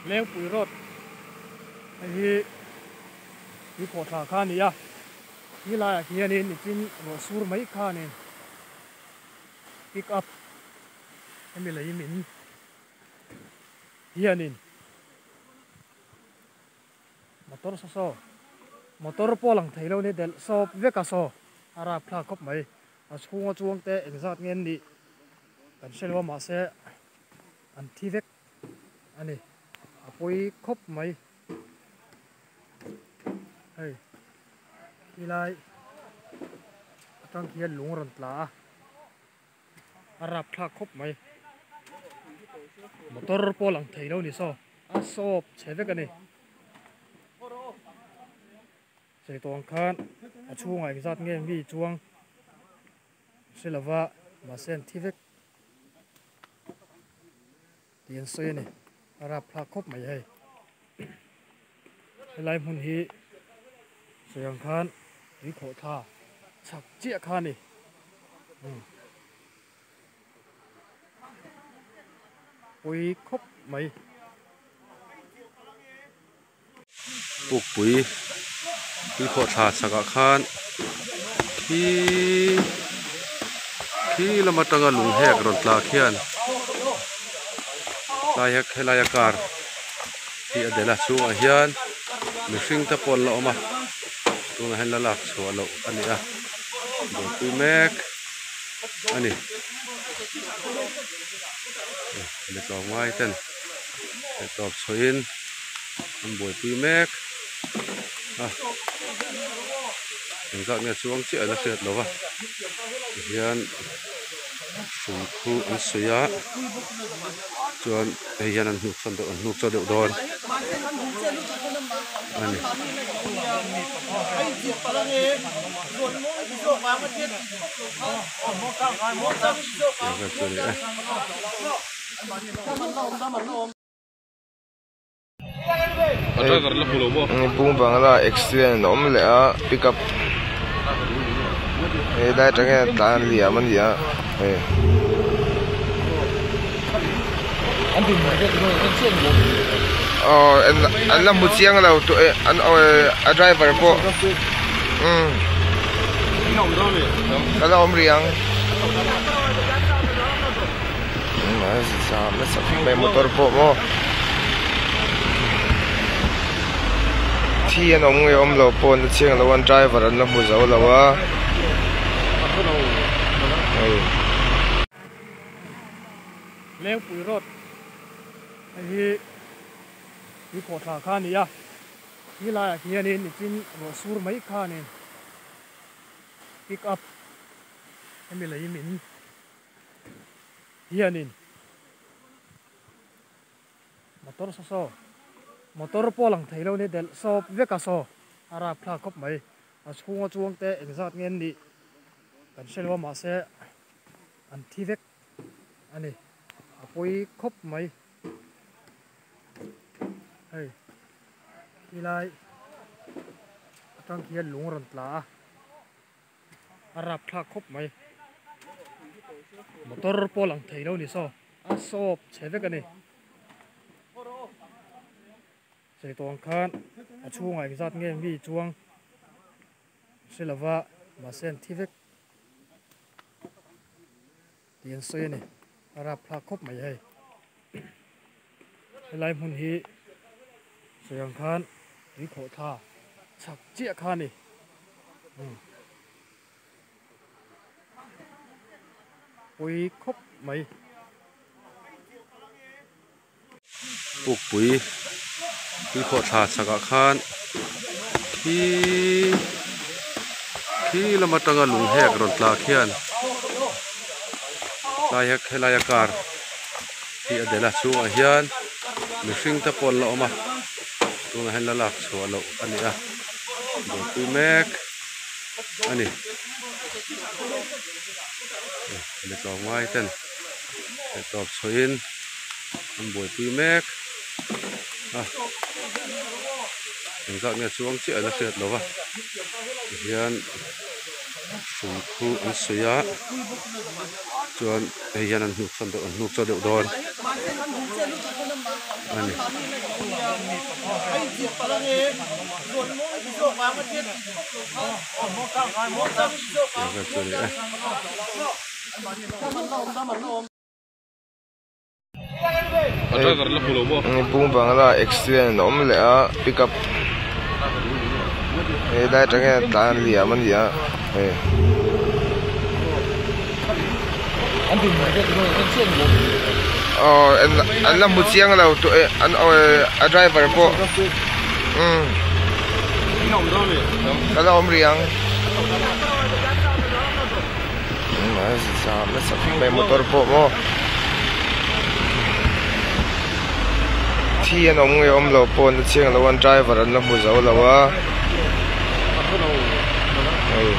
Lengpui road hei hi tui khawh thla kha a ni a ti laiah hianin nichin ruah sur mai khanin pick up hemi lei min hianin motor saw saw motor pawh lang thei lo ni delh sawp vek a saw a rapthlak khawp mai a chhunga chuang te engzat nge an nih kan hre lo a mahse an thi vek a ni a pawi khawp mai hei helai atang khian lung a rawn tla a a rapthlak khawp mai motor pawh lang thei lo ni saw a sawp chhe vek a ni chei tawh ang khan a chhungah engzat nge mi chuang hre lova mahse an thi vek tih an sawi a ni a rapthlak khawp mai hei helai hmun hi sawi ang khan tui khawh thla chhak chiah kha a ni pawi khawp mai. Pukpui tui khawh thla chhak ah khan khi khi lam atanga lung hek rawn tla khian tlai helai a car hi a delh a chhungah hian mihring te pawh an la awm a tunah hian la lak chhuah loh a ni a buaipui mek a ni mi tlawmngai ten theihtawp chhuahin an buaipui mek a engzat nge chuang chiah la hriat loh a tihian hrui khu an suih a chuan hei hian an hnuk sawn deuh an hnuk chaw deuh dawn a ni. Bung bangla accident a awm leh a pickup helai atang hian a tlan liam a ni a hei. Aw an la hmu chiang lo a driver pawh umm ka la awm rih ang. Nasa mai motor pawh maw thi an awm nge awm lo pawh an la chiang lo a driver an la hmu zo lo a hei. Lengpui road hei hi tui khawh thla kha a ni a ti laiah hianin nichin ruah sur mai khanin pick up hemi lei min hianin motor saw saw motor pawh lang thei lo ni delh sawp vek a saw a rapthlak khawp mai a chhunga chuang te engzat nge an nih kan hre lo a mahse an thi vek a ni a pawi khawp mai hei helai atang khian lung a rawn tla a. A rapthlak khawp mai motor pawh lang thei lo ni saw a sawp chhe vek a ni chei tawng khan a chhungah engzat nge mi chuang hre lova mahse an thi vek tih an sawi a ni a rapthlak khawp mai hei helai hmun hi sawi ang khan tui khawh thla chhak chiah kha a ni pawi khawp mai. Pukpui tui khawh thla chhak ah khan khi khi lam atanga lung hek rawn tla khian tlai helai a car hi a delh a chhungah hian mihring te pawh an la awm a tunah hian la lak chhuah loh a ni a buaipui mek a ni mi tlawmngai ten theihtawp chhuahin an buaipui mek a engzat nge chuang chiah la hriat loh a tihian hrui khu an suih a chuan hei hian an hnuk sawn deuh an hnuk chaw deuh dawn. a ni. Tiang vel chu a ni e. Bung bangla accident a awm leh a pickup he lai atang hian tlan liam a ni a hei. Aw an la hmu chiang lo a driver pawh umm ka la awm rih ang. Nasa khawp mai motor pawh maw thi an awm nge awm lo pawh an la chiang lo a driver an la hmu zo lo a hei.